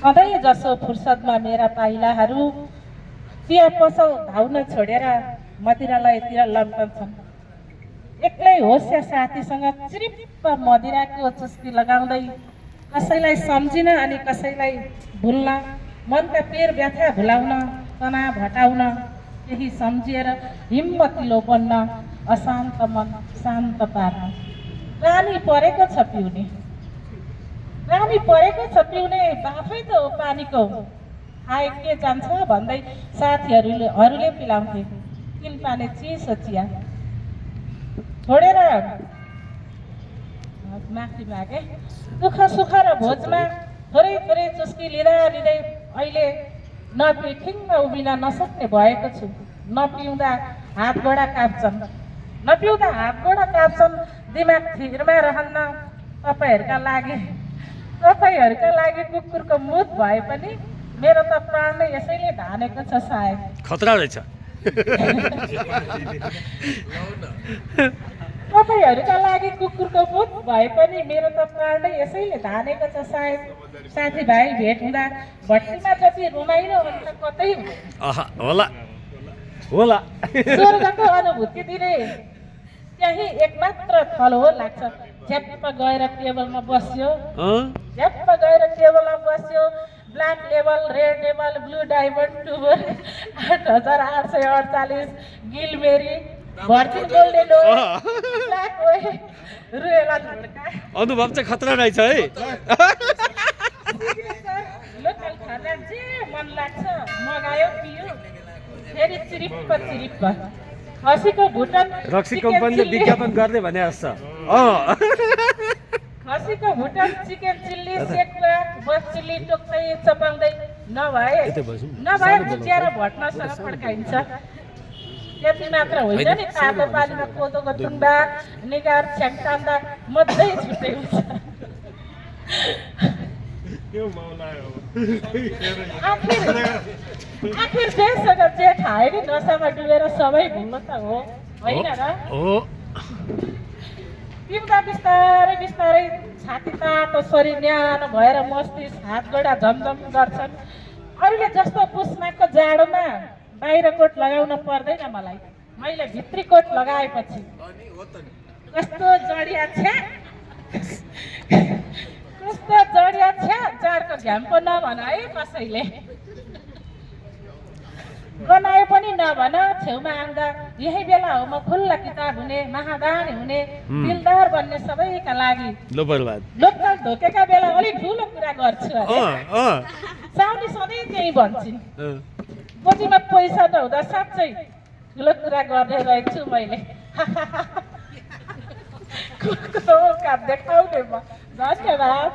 सधैँ जसो फुर्सदमा मेरा पाइलाहरू चिया पसल धाउन छोडेर मदिरालयतिर लम्कन्छन्। एक्लै होस् या साथीसँग चिरिप्प मदिराको चुस्की लगाउँदै कसैलाई सम्झिन अनि कसैलाई भुल्न, मनका पेर व्यथा भुलाउन, तनाव हटाउन, केही सम्झिएर हिम्मतिलो बन्न, अशान्त मन शान्त पार्न। पानी परेको छ पिउने, पानी परेको छ पिउने, बाफै त हो पानीको। खाए के जान्छ भन्दै साथीहरूले पिलाउँथे तिन पाने चिसो चिया। छोडेर माफी मागे, दुःख सुख र भोजमा थोरै थोरै चुस्की लिँदा लिँदै अहिले नपिई ठिङ्ग उभिन नसक्ने भएको छु। नपिउँदा हात गोडा काप्छन्, नपिउँदा हात गोडा काप्छन्, दिमाग थिरमा रहन्न। तपाईँहरूका लागि कुकुरको मुत भए पनि मेरो त प्राण नै यसैले धानेको छ सायद। खतरा रहेछ। तपाईँहरूका लागि कुकुरको मुत भए पनि मेरो त प्राण नै यसैले धानेको छ सायद। साथीभाइ भेट हुँदा भट्टीमा जति रमाइलो हुन्छ कतै होला होला। स्वर्गको अनुभूति दिने त्यही एकमात्र थल हो लाग्छ। झ्याप्प गएर टेबलमा बस्यो, झ्याप्प गएर टेबलमा बस्यो। Black label, red label, blue diamond, Tuborg 8848, गिलमेरी, भर्जिन गोल्डेन ब्ल्याक वे, रुएला झुड्का। अनुभव चाहिँ खतरा रहेछ है। लोकल खाना जे मन लाग्छ मगायो पियो, फेरि चिरिप्प चिरिप्प। खसीको भुटन रक्सी कम्पनीले विज्ञापन गर्ने भने जस्तो। खसीको भुटन, चिकन चिल्ली, सेकुवा, बस चिल्ली टोक्दै चपाउँदै नभए भुजिया र भट्मासँग फड्काइन्छ। त्यति मात्र होइन नि, तातो पानीमा कोदोको टुङ्बा निगार छ्याङ्टाउँदा मजै छुट्टै हुन्छ। आखिर जेसँग जे खाए नि नसामा डुबेर सबै भुल्नु त हो, होइन र? पिउँदा बिस्तारै बिस्तारै छाती तातो, शरीर न्यानो भएर मस्तिष्क हात गोडा झमझम गर्छन्। अहिले जस्तो पुसमाको जाडोमा बाहिर कोट लगाउन पर्दैन मलाई। मैले भित्री कोट लगाएपछि कस्तो जडिया छ्या, कस्तो जडिया छ्या। जाडको घ्याम पो नभन है कसैले, गनाए पनि नभन। छेउमा आउँदा यही बेला हो म खुल्ला किताब हुने, महादानी हुने, दिलदार बन्ने सबैका लागि। लोकल धोकेका बेला अलिक ठुलो कुरा गर्छु अरे। साउनी सधैँ त्यही भन्छन्, गोजीमा पैसा नहुँदा साँच्चै ठुलो कुरा गर्ने रहेछु मैले। देखाउने म। धन्यवाद।